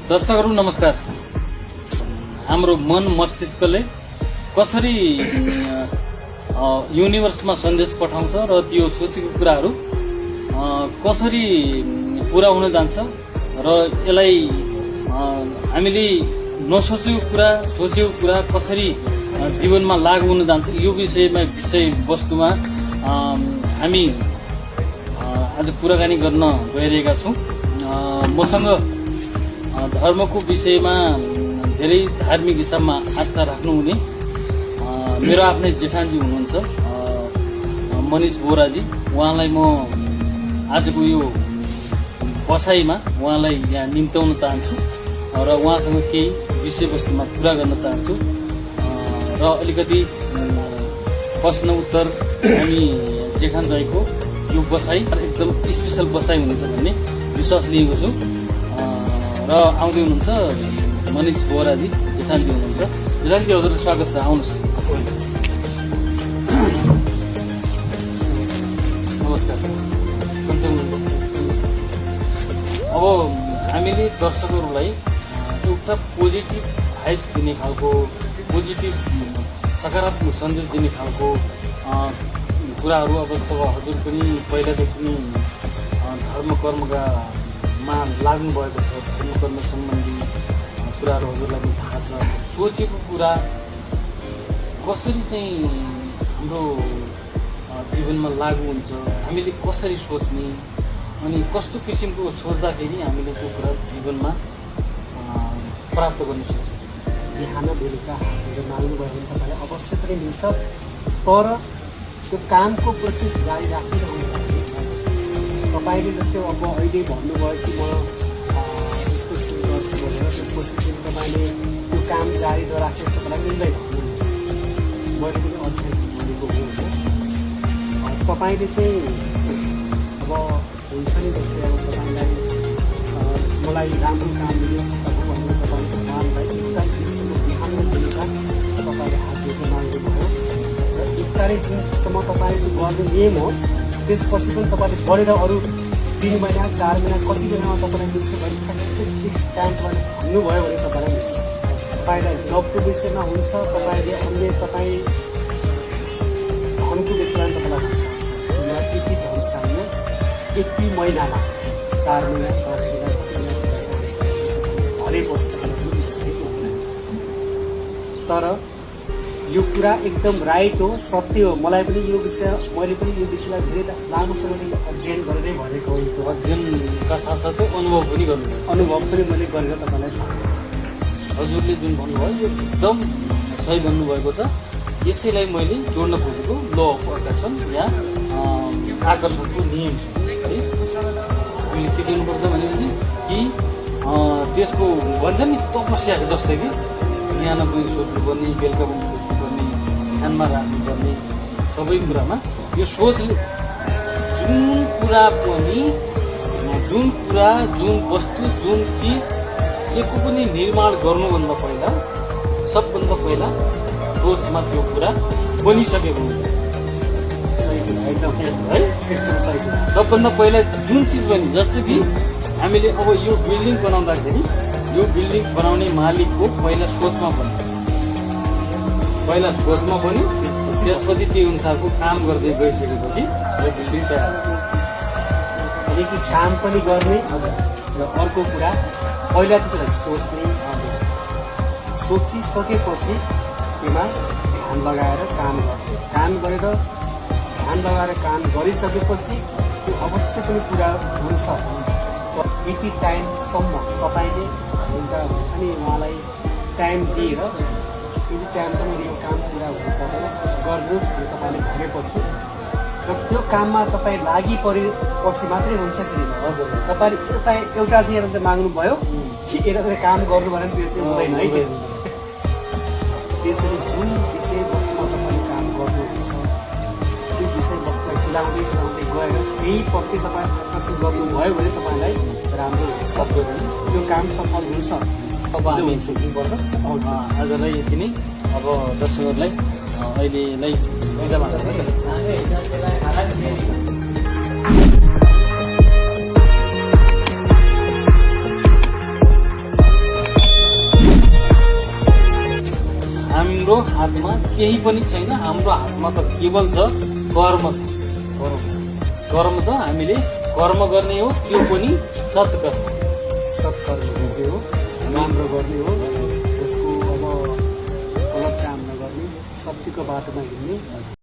दर्शकहरू नमस्कार। हाम्रो मन मस्तिष्कले कसरी युनिभर्समा सन्देश पठाउँछ र त्यो सोचेको कुराहरू कसरी पूरा हुन जान्छ र यसलाई हामीले नसोचेको कुरा सोचेको कुरा कसरी जीवनमा लागू हुन जान्छ यो विषयवस्तुमा हामी आज कुराकानी गर्न गइरहेका छौँ। मसँग धर्मको विषयमा धेरै धार्मिक हिसाबमा आस्था राख्नुहुने मेरो आफ्नै जेठानजी हुनुहुन्छ मनिष बोराजी। उहाँलाई म आजको यो बसाइमा उहाँलाई यहाँ निम्ताउन चाहन्छु र उहाँसँग केही विषयवस्तुमा कुरा गर्न चाहन्छु र अलिकति प्रश्न उत्तर हामी जेठान दाइको यो बसाइ एकदम स्पेसल बसाइ हुनेछ भन्ने विश्वास लिएको छु र आउँदै हुनुहुन्छ मनिष बोराजी जेठानजी हुनुहुन्छ। जेठानजी हजुरलाई स्वागत छ, आउनुहोस्। नमस्कार। अब हामीले दर्शकहरूलाई एउटा पोजिटिभ भाइब्स दिने खालको पोजिटिभ सकारात्मक सन्देश दिने खालको कुराहरू अब हजुर पनि पहिलादेखि नै धर्म कर्ममा लाग्नु भएको छ। धर्म कर्म सम्बन्धी कुराहरू हजुरलाई पनि थाहा छ। सोचेको कुरा कसरी चाहिँ हाम्रो जीवनमा लागू हुन्छ, हामीले कसरी सोच्ने अनि कस्तो किसिमको सोच्दाखेरि हामीले त्यो कुरा जीवनमा प्राप्त गर्न सक्छौँ। बिहान बेलुका हातहरू माग्नुभयो भने तपाईँलाई अवश्य पनि मिल्छ, तर त्यो कामको प्रोसेस जारी राखिरहनु पर्ने। तपाईँले जस्तै अब अहिले भन्नुभयो कि म यसको सुरु गर्छु भनेर त्यसपछि चाहिँ तपाईँले त्यो काम जारी राखेर तपाईँलाई मिल्दैन। मैले पनि अध्यक्ष भनेको हो होइन। तपाईँले चाहिँ अब हुन्छ नि जस्तै अब तपाईँलाई मलाई राम्रो काम मिलोस् भनेर तपाईँले भगवान्लाई एउटा बिहान बेलुका तपाईँले हात जोड्न माग्नुभयो र 1 तारिकसम्म तपाईँले गर्ने नियम हो। त्यसपछि पनि तपाईँले बढेर अरू 3 महिना 4 महिना कति बेलामा तपाईँलाई मिल्छ भने टाइम तपाईँले भन्नुभयो भने तपाईँलाई मिल्छ। तपाईँलाई जबको विषयमा हुन्छ, तपाईँले अन्य तपाईँ धनको विषयमा तपाईँलाई हुन्छ। मलाई यति धन चाहियो यति महिनामा 4 महिना 10 महिना हरेपछि तपाईँलाई मिल्छ। तर यो कुरा एकदम राइट हो, सत्य हो। मैले पनि यो विषयलाई धेरै लामोसँगले अध्ययन गरेरै भनेको हो। यो अध्ययनका साथसाथै अनुभव पनि मैले गरेर तपाईँलाई हजुरले जुन भन्नुभयो यो एकदम सही भन्नुभएको छ। यसैलाई मैले जोड्न खोजेको ल अफ अट्र्याक्सन या आकर्षणको नियम छ है। हामीले के गर्नुपर्छ भनेपछि कि त्यसको भन्छ नि तपस्या जस्तै कि बिहान पनि सोच्नुपर्ने, बेलुका पनि सोच्नुपर्ने, ध्यानमा राख्नुपर्ने, सबै कुरामा यो सोचले जुन वस्तु जुन चिजको पनि निर्माण गर्नुभन्दा पहिला सबभन्दा पहिला सोचमा त्यो कुरा बनिसकेको हुन्छ। एकदम है, एकदम सही। सबभन्दा पहिला जुन चिज बनि, जस्तै कि हामीले अब यो बिल्डिङ बनाउँदाखेरि यो बिल्डिङ बनाउने मालिकको पहिला सोचमा बन्यो, त्यसपछि त्यो अनुसारको काम गर्दै गइसकेपछि यो बिल्डिङ तयार हुन्छ। अनि कि काम पनि गर्ने र अर्को कुरा पहिला त सोच्ने, सोचिसकेपछि त्यसमा ध्यान लगाएर काम गर्ने, ध्यान लगाएर काम गरिसकेपछि त्यो अवश्य पनि पुरा हुन्छ। यति टाइमसम्म तपाईँले एउटा हुन्छ नि उहाँलाई टाइम दिएर यति टाइमसम्म यो काम पुरा हुनुपर्दैन गर्नुहोस् भने तपाईँले भनेपछि र त्यो काममा तपाईँ लागि परेपछि मात्रै हुन्छ कि हजुर। तपाईँले एउटा चाहिँ हेरेर माग्नुभयो कि यता काम गर्नु भने त्यो चाहिँ हुँदैन है। त्यसरी जुन विषयवस्तुमा तपाईँले काम गर्नुहुन्छ त्यो विषयवस्तुलाई खुलाउँदै गएर केही प्रति तपाईँ फोकस गर्नुभयो भने तपाईँलाई राम्रो हुन्छ, त्यो काम सफल हुन्छ। अब हामी सिक्नुपर्छ। आजलाई यति नै। अब दर्शकहरूलाई अहिलेलाई बिदा माग्छु। हाम्रो हातमा केही पनि छैन, हाम्रो हातमा त केवल छ कर्म छ। कर्म छ, हामीले कर्म गर्ने हो, त्यो पनि सत्कर्म। सत्कर्म गर्ने हो, राम्रो गर्ने हो, त्यसको अब गलत काम नगर्ने, सत्यको बाटोमा हिँड्ने।